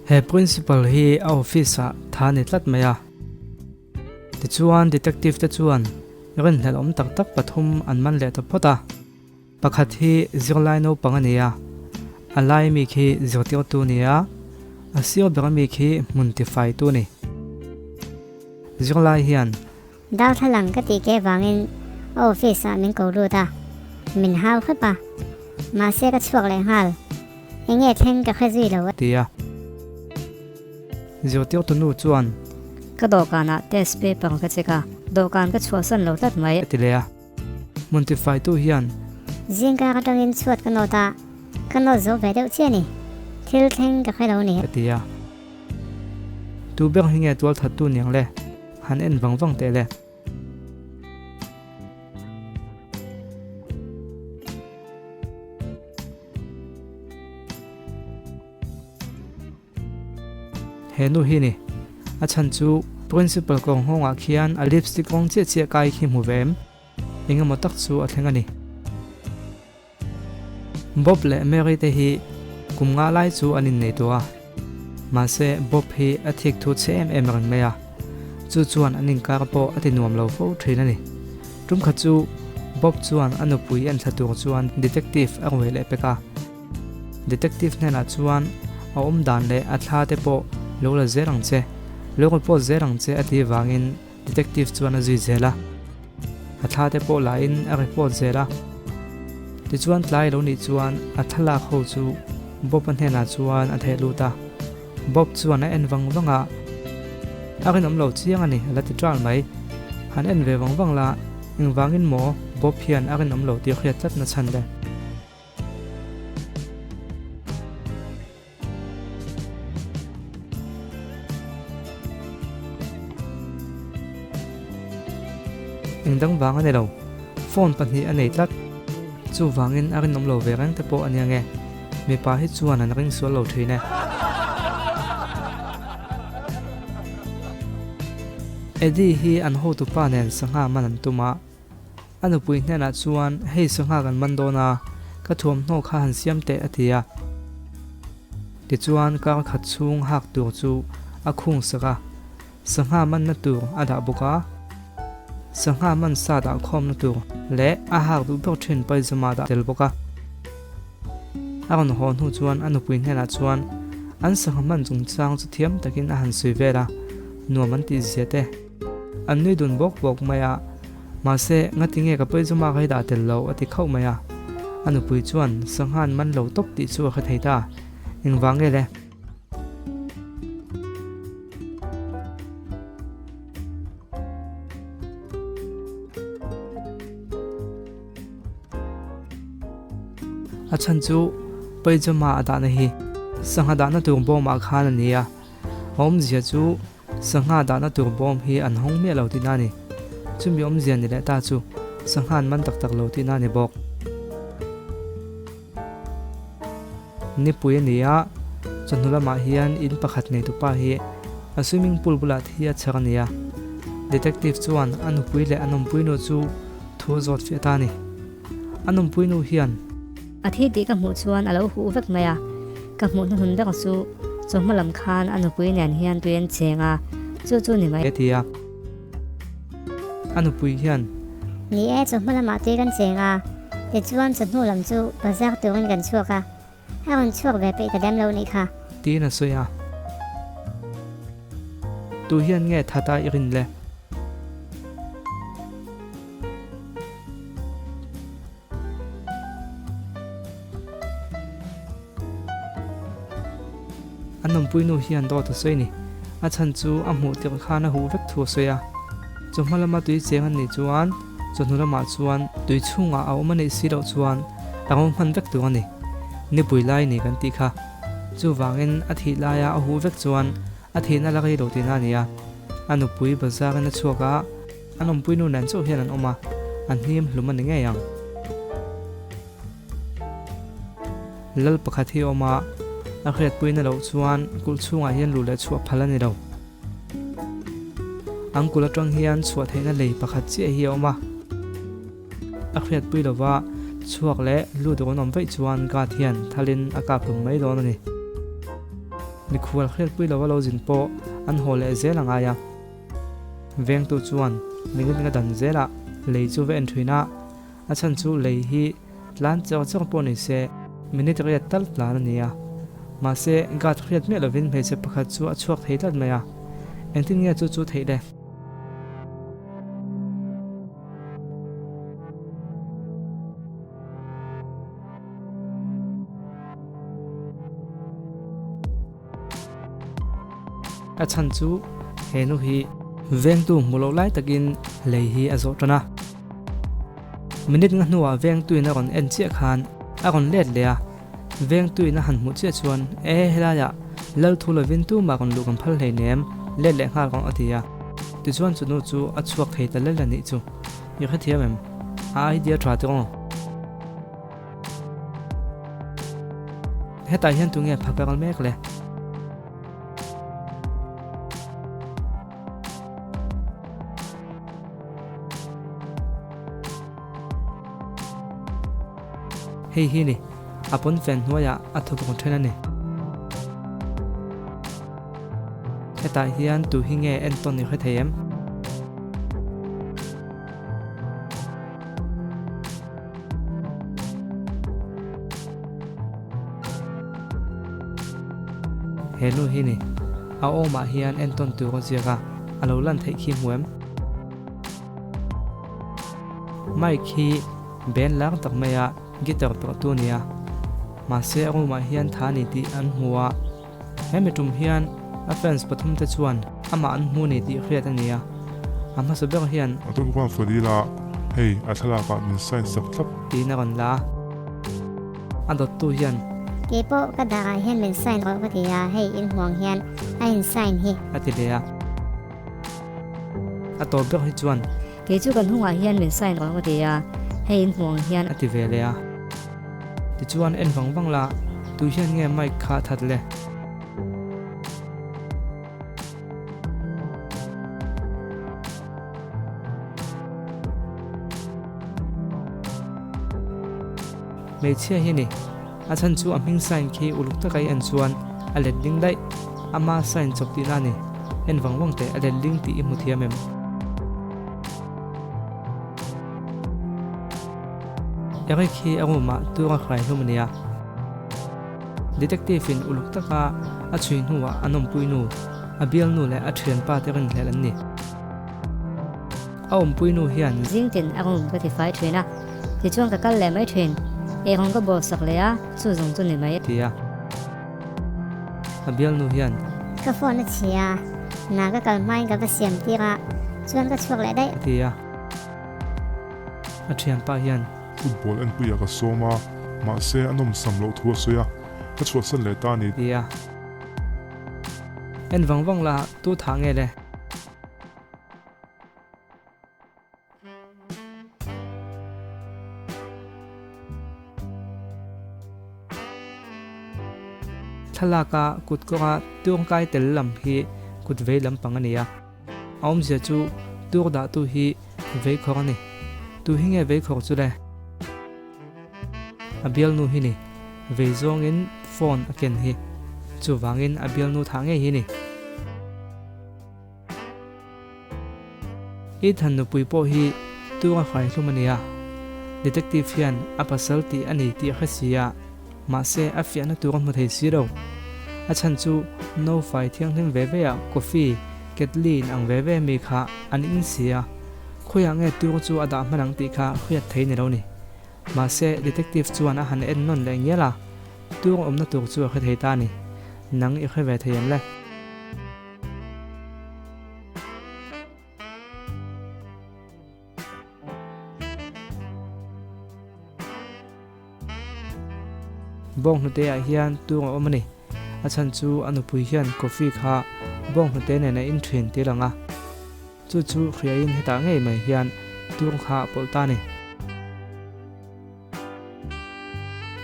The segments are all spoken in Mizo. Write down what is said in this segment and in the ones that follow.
He Principal hi a office ah tha ni tlat mai a. Tichuan Detective te chuan rinhlelh awm tak tak pathum an man leh ta phawt a. Pakhat hi zirlai naupang a ni a, a lai mi khi zirtirtu a ni a, a sir ber ami khi hmun tifaitu a ni. Zirlai hian. Darthlalang ka tih ke vangin a office ah min ko lut a, min hau hrep a, mahse ka chhuak leh nghal, enge thleng ka hre zui lo. Ti a, zirtirtu nu chuan. Ka dawhkanah test paper ka check a, dawhkan ka chhuahsan lo tlat mai. A ti leh a, hmun tifaitu hian. Zingkar atangin chhuat ka nawt a, ka nawt zo ve deuh chiah a ni, thil thleng ka hre lo a ni. A ti a, tu ber hi nge tualthattu niang le? Han en vang vang teh le. He nu hi ni. A chhan chu Principal kawng nghawngah khian a lipstick rawng chiah chiah kai khi hmu ve em? Engemaw tak chu a thleng a ni. Bob leh Mary te hi kum nga lai chu an innei tawh a, mahse Bob hi a thik thu chhe em em reng mai a, chu chuan an inkar pawh a ti nuam lo fo thin a ni. Tum khat chu Bob chuan a nupui en thla tur chuan detective a ruai leh pek a, detective hnenah chuan a awm dan leh a thla te pawh lo la zel ang che, lo report zel ang che a tih vangin Detective chuan a zui zel a, a thla te pawh la in a report zel a. Tichuan tlai lo nih chuan a thlalak ho chu Bob a hnenah chuan a theh lut a, Bob chuan a en vang vang a, A rinawm lo chiang a ni a la ti ṭal mai. Han en ve vang vang la, engvangin maw Bob hian a rinawm lo tih hriat tlat na chhan le? Eng dang vang a ni lo, phone pahnih a nei tlat. Chuvangin a rinawm lo ve reng te pawh a nia nge, mipa hi chuan an ring sual lo thin e. Eddie hi an hotupa nen sangha man an tum a. A nupui hnenah chuan, Hei sangha kan man dawn a, ka thuamhnaw kha han siam teh a ti a. Tichuan kar khat chhung hak tur chu a khung sak a, sangha manna tur a dah bawk a. Sangha man sa dah khawmna tur leh a hak duh ber thin paizama dah tel bawk a. A rawn haw hnu chuan a nupui hnenah chuan an sangha man chungchang chu thiam takin a han sawi vel a, nuam an tih zia te. An nui dun bawk bawk mai a, mahse ngati nge ka paizawma ka hi dah tel lo a ti khauh mai a. A nupui chuan sanghan man lo tawp tih chu a hre thei ta, engvang nge le? A chhan chu paizawma a dahna hi sangha dahna tur bawmah khan a ni a, a awmzia chu Sangha dahna tur bawm hi an hawng miah lo tihna a ni. Chumi awmzia ni leh ta chu sangha an man tak tak lo tihna a ni bawk. Nipui a ni a, chawhnu lamah hian in pakhat nei tupa hi a swimming pool bulah thi a chhar a ni a. Detective chuan a nupui leh a nawmpui nu chu thu a zawt fiah ta a ni. A nawmpui nu hian. A thi tih ka hmuh chuan a lo huh vek mai a, ka hmuh hnuhnun ber chu chawhma lam khan a nupui nen hian tui an cheng a, chu chu ni mai. A ti a, a nupui hian. Ni e, chawhma lamah tui kan cheng a, tichuan chawhnu lam chu bazar turin kan chhuak a, a rawn chhuak ve peih ta lem lo nih kha. Tiin a sawi a. Tu hian nge that a i rin le? An awmpui nu hian dawt a sawi ni. A chhan chu a hmuh tirh khan a huh vek thu a sawi a. Chawhma lama tui cheng an nih chuan chawhnu lamah chuan tui chhungah a awm a neih si loh chuan a ro hman vek tur a ni. Nipui lai ni kan tih kha. Chuvangin a thih laia a huh vek chuan a thihna la rei lo tihna a ni a. A nupui bazarin a chhuak a. An awmpui nu nen chauh hian an awm a, an hnim hlum a ni ngei ang. Lal pakhat hi a awm a, a hriatpuina loh chuan kulh chhungah hian luh leh chhuah phal a ni lo. An kulh atang hian chhuah theihna lei pakhat chiah hi a awm a, a hriatpui lova chhuak leh lut rawn awm vaih chuan guard hian thalin a kap hlum mai dawn a ni. Mikhual hriatpui lova lo zin pawh an haw leh zel a ngai a. Vengtu chuan minute nga dan zelah lei chu va en thin a, a chhan chu lei hi tlan chawk chawk pawh ni se minute riat tal tlan a ni a. Mahse, guard hriat miah lovin hmeichhe pakhat chu a chhuak thei tlat mai a, engtin nge chu chu theih le? A chhan chu he nu hi vengtu hmu loh lai takin lei hi a zawh tan a. Minute nga hnuah vengtuin a rawn en chiah khan a rawn let leh a, vengtuin a han hmuh chiah chuan e helaiah lal thu lovin tumah rawn luh kan phal hleinem, let leh nghal rawh a ti a. Tichuan chu nu chu a chhuak thei ta lel a nih chu. I hrethiam em? A idea tha tawh aw. Hetah hian tunge pha peral mek le? Hei hi ni, a pawnfen hnuaiah a thawk then a ni. Hetah hian tu hi nge entawn i hre thei em? He nu hi ni, a awmah hian entawn tur a ziak a, a lo lan theih khi hmu em? Mike hi band lar tak maia guitar perhtu a ni a, mahse a room ah hian tha a ni tih an hmu a, hemi tum hian a fans pathum te chuan amah an hmu a ni tih hriat a ni a, a hmasa ber hian. A tawk vang ila, hei a thlalak ah min sign sak thlap. Tiin a rawn la a, a dawttu hian. Keipawh ka darah hian min sign rawh ka ti a, hei inhmuang hian a in sign hi. A ti leh a. A tawp ber hi chuan. Kei chu kan hnungah hian min sign rawh ka ti a, hei in hmuh ang hian. A ti ve leh a. Tichuan en vang vang la, tu hian nge mic kha a that le? Hmeichhia hi ni. A chhan chu a hming sign khi uluk taka i en chuan a let ding daih. Ama sign chawp tihna a ni. En vang vang teh a let ding tih i hmu thiam em? Eric hi a room ah tur a hrai hlum a nia. Detective in uluk taka a chhui hnuah a nawmpui nu, a bialnu leh a thianpa te rinhlelh an ni. A awmpui nu hian. Zingtin a room ka ti fai thin a, tichuan ka kal leh mai thin. Eirawng ka bawlsak leh a, chu zawng chu ni mai. Ti a, a bialnu hian. Ka phone a chhia a, na ka kal hmain ka va siam tir a, chuan ka chhuak leh daih. A ti a, a thianpa hian. Football enpuiah ka sawm a, mahse a nawmsam loh thu a sawi a, ka chhuahsan leh ta a ni. Ti a, en vang vang la tu thah nge le? Thlalaka kut kawnga tuangkai tel lam hi kut vei lampang a ni a, a awmzia chu tur dahtu hi veikhawr a ni. Tu hi nge veikhawr chu le? A bialnu hi ni. Vei zawngin phone a ken hi. Chuvangin a bialnu thah ngei hi ni. Ethan nupui pawh hi tunga hrai hlum a nia. Detective hian a pasal tih a ni tih a hre si a, mahse a fiahna tur a hmu thei si lo. A chhan chu no fai thianghlim ve ve ah coffee kettle in ang ve ve mi kha an in si a, khawiah nge tur chu a dah hman ang tih kha hriat thei ni lo ni. Mahse detective chuan a han en nawn leh ngial a, tur awmna tur chu a hre thei ta a ni. Nang i hre ve thei em le? Bawng hnute ah hian tung a awm a ni. A chhan chu a nupui hian coffee kha bawng hnute nen a in thin tir ang a. Chu chu hriain hetah ngei mai hian tung kha a pawlh ta a ni.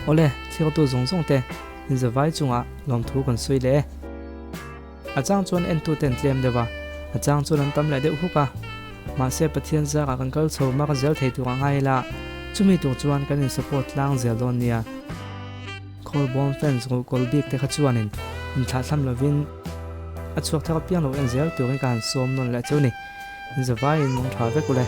Awle, thirtu zawng zawng te inzavai chungah lawmthu kan sawi leh e. A chang chuan entu te an tlem deuh a, a chang chuan an tam leh deuh huk a. Mahse Pathian zarah kan kal chho mak zel thei tur a ngai ila, chumi tur chuan kan in support tlang zel dawn nia. Khawlbawm fans ruh kawl bik te kha chuanin Inthlahthlam lovin a chhuak thar apiang lo en zel turin ka han sawm nawn leh chu a ni. Inzavaiin mawng tha vek ule.